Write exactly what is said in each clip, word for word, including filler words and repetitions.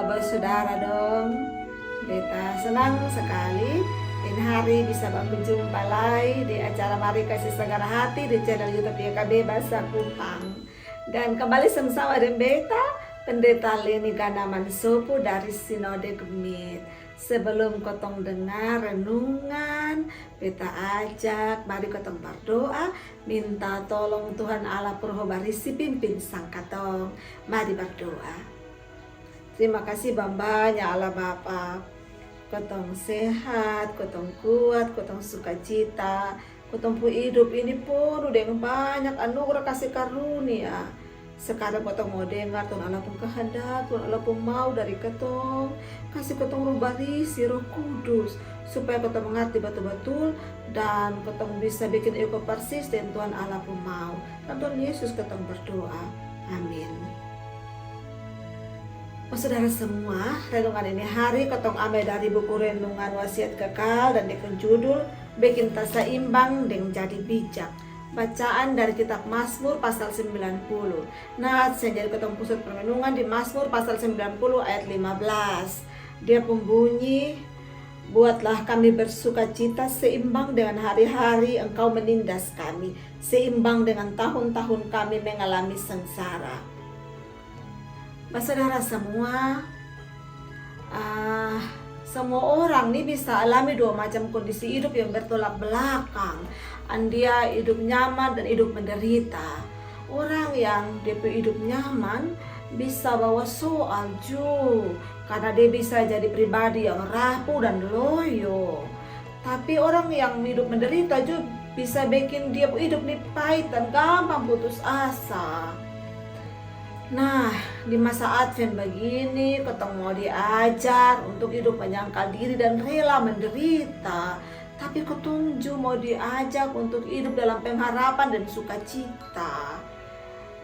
Bapak saudara dong, beta senang sekali ini hari bisa berjumpa lai di acara Mari Kasi Segar Hati di channel YouTube Y K B Bahasa Kupang. Dan kembali sama-sama dengan beta, Pendeta Leni Ganaman Sopu dari Sinode GMIT. Sebelum kotong dengar renungan, beta ajak mari kotong berdoa, minta tolong Tuhan Allah pung Roh Barisi pimpin sang katong. Mari berdoa. Terima kasih bambanya Allah Bapa. Kotong sehat, kotong kuat, kotong sukacita. Kotong pung hidup ini ponu deng banyak anugerah kasih karunia. Sekarang kotong mau dengar Tuhan Allah pung kehendak, Tuhan Allah pung mau dari kotong. Kasih kotong Roh Barisi, Roh Kudus, supaya kotong mengerti batul-batul dan kotong bisa bikin iko persis deng Tuhan Allah pung mau. Dan Tuhan Yesus kotong berdoa. Amin. Oh, saudara semua, renungan ini hari kotong ambil dari buku renungan Wasiat Kekal dan dia pung judul Bikin Tasaimbang deng Jadi Bijak. Bacaan dari kitab Mazmur pasal sembilan puluh. Nah, saya jadi kotong pusat permenungan di Mazmur pasal sembilan puluh ayat lima belas. Dia pung bunyi, "Buatlah kami bersukacita seimbang dengan hari-hari Engkau menindas kami, seimbang dengan tahun-tahun kami mengalami sengsara." Basaudara semua, ah, semua orang ni bisa alami dua macam kondisi hidup yang bertolak belakang. Andia hidup nyaman dan hidup menderita. Orang yang dia pung hidup nyaman bisa bawa soal ju, karena dia bisa jadi pribadi yang rapuh dan loyo. Tapi orang yang hidup menderita ju bisa bikin dia pung hidup ni pahit dan gampang putus asa. Nah, di masa Advent begini, kotong mau diajar untuk hidup menyangkal diri dan rela menderita. Tapi kotong ju mau diajak untuk hidup dalam pengharapan dan sukacita.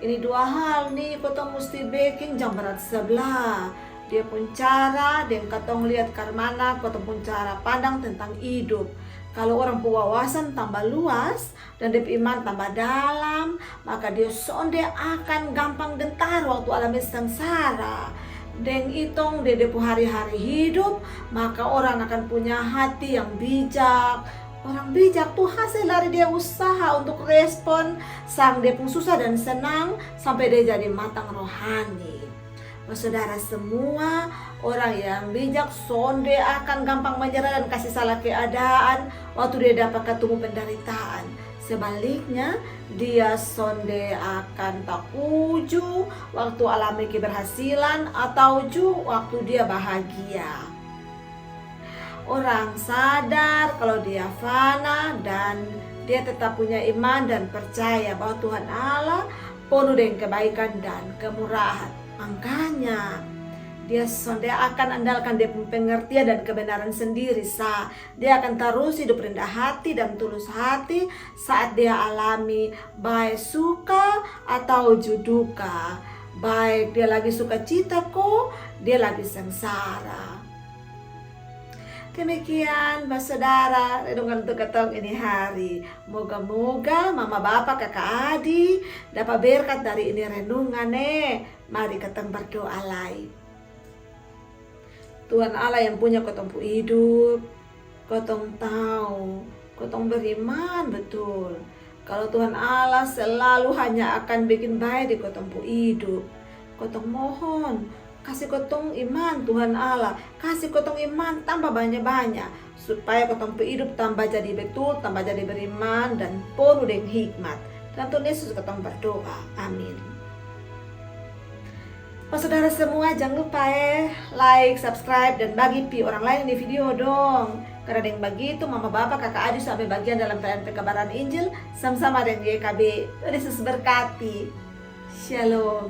Ini dua hal ni kotong musti bekin jang berat sebelah. Dia pung cara deng kotong liat karmana kotong pung cara pandang tentang hidup. Kalo orang pung wawasan tambah luas dan dia pung iman tambah dalam, maka dia sonde akan gampang gentar waktu alami sengsara. Deng itong dia, dia pung hari-hari hidup, maka orang akan punya hati yang bijak. Orang bijak tu hasil dari dia usaha untuk respon sang dia pung susah dan senang sampai dia jadi matang rohani. Basaudara semua, orang yang bijak sonde akan gampang menyerah dan kasih salah keadaan waktu dia dapa katumu penderitaan. Sebaliknya, dia sonde akan takuju waktu alami keberhasilan atau ju waktu dia bahagia. Orang sadar kalo dia fana dan dia tetap punya iman dan percaya bahwa Tuhan Allah ponu deng kebaikan dan kemurahan. Makanya, dia sonde akan andalkan dia pung pengertian dan kebenaran sendiri sa. Dia akan tarus hidup rendah hati dan tulus hati saat dia alami bae suka atau ju duka. Baik dia lagi sukacita ko dia lagi sengsara. Demikian, basaudara, renungan untuk kotong ini hari. Moga-moga mama, bapa, kaka, adi dapa berkat dari ini renungan e. Mari kotong berdoa lai. Tuhan Allah yang punya kotong pu hidup, kotong tau, kotong beriman betul kalo Tuhan Allah selalu hanya akan bikin bae di kotong pu hidup. Kotong mohon, kasi kotong iman Tuhan Allah, kasi kotong iman tambah banya-banya, supaya kotong pu hidup tambah jadi betul, tambah jadi beriman dan ponu deng hikmat. Dalam Tuhan Yesus kotong berdoa. Amin. Basaudara semua, jang lupa e, like, subscribe, dan bagi pi orang lain ini video dong. Karena deng bagitu mama, bapa, kaka, adi su ambil bagian dalam pelayanan pekabaran Injil sama-sama deng Y K B. Tuhan Yesus berkati. Shalom.